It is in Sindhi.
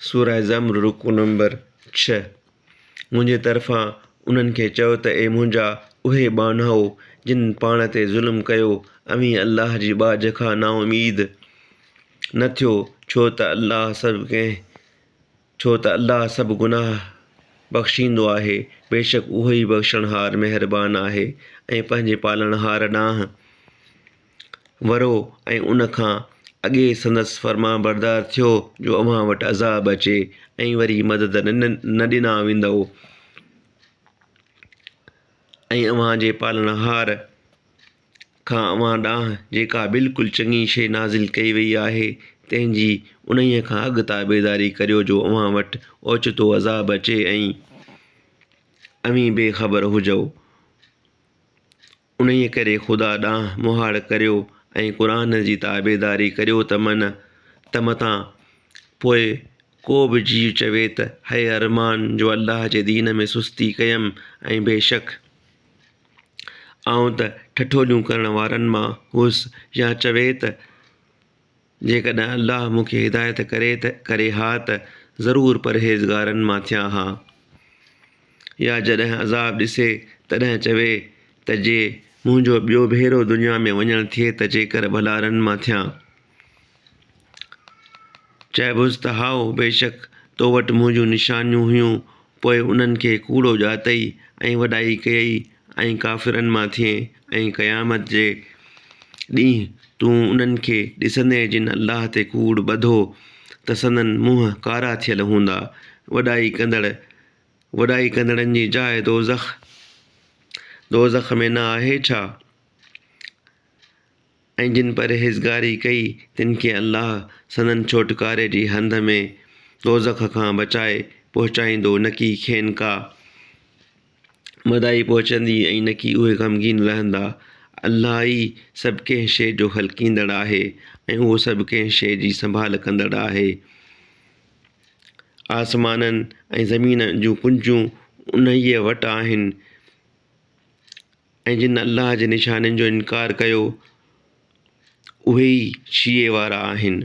سوره زمر رڪوع نمبر ڇهه، منهنجي طرفان انهن کي چئو ته اي منهنجا اهي ٻانهؤ جن پاڻ تي ظلم ڪيو اوهين الله جي ٻاجهه کان نااميد نه ٿيو ڇو ته الله سڀ ڪنهن ڇو ته الله سڀ گناهه بخشيندو آهي بيشڪ اهو ئي بخشڻهار مهربان آهي ۽ پنهنجي پالڻهار ڏانهن ورو ۽ ان کان اڳي سندس فرمانبردار ٿيو جو اوهان وٽ عذاب اچي ۽ وري مدد نه ڏنا ويندؤ ۽ اوهان جي پالڻهار کان اوهان ڏانهن جيڪا بلڪل چڱي شيء نازل ڪئي وئي آهي تنهن جي انهيء کان اڳ تابعداري ڪريو جو اوهان وٽ اوچتو عذاب اچي ۽ اوهين بي خبر هجو. انهيء ڪري خدا ڏانهن مهاڙ ڪريو ۽ قرآن جي تابعداري ڪريو ته من ته متان پوء ڪو به جيء چوي ته هي ارمان جو الله جي دين ۾ سستي ڪيم ۽ بيشڪ آئون ته ٺٺوليون ڪرڻ وارن مان هئس يا چوي ته جيڪڏهن الله مون کي هدايت ڪري ته ڪري ها ته ضرور پرهيزگارن مان ٿيان ها. يا جڏهن عذاب ڏسي تڏهن چوي ته جي منهنجو ٻيو ڀيرو دنيا ۾ وڃڻ ٿئي ته جيڪر ڀلارن مان ٿيان. چئبس ته هائو بيشڪ تو وٽ منهنجون نشانيون هيون پوء انهن کي ڪوڙو ڄاتئي ۽ وڏائي ڪيئي ۽ ڪافرن مان ٿئين ۽ قيامت جي ڏينهن تون انهن کي ڏسندين جن الله تي ڪوڙ ٻڌو ته سندن منهن ڪارا ٿيل هوندا. وڏائي ڪندڙ وڏائي ڪندڙن جي جاء دوزخ دوزخ ۾ نه آهي ڇا؟ ۽ جن پرهيزگاري ڪئي تن کي الله سندن ڇوٽڪاري جي هنڌ ۾ دوزخ کان بچائي پهچائيندو نڪي کين ڪا مدائي پهچندي ۽ نڪي اهي غمگين رهندا. الله ئي سڀ ڪنهن شيء جو خلقيندڙ آهي ۽ اهو سڀ ڪنهن شيء جي سنڀال ڪندڙ آهي. آسمانن ۽ زمين جون ڪنجون انهيء وٽ آهن. ۽ جن الله جي نشانين جو انڪار ڪيو اهي ئي ڇيهي وارا آهن.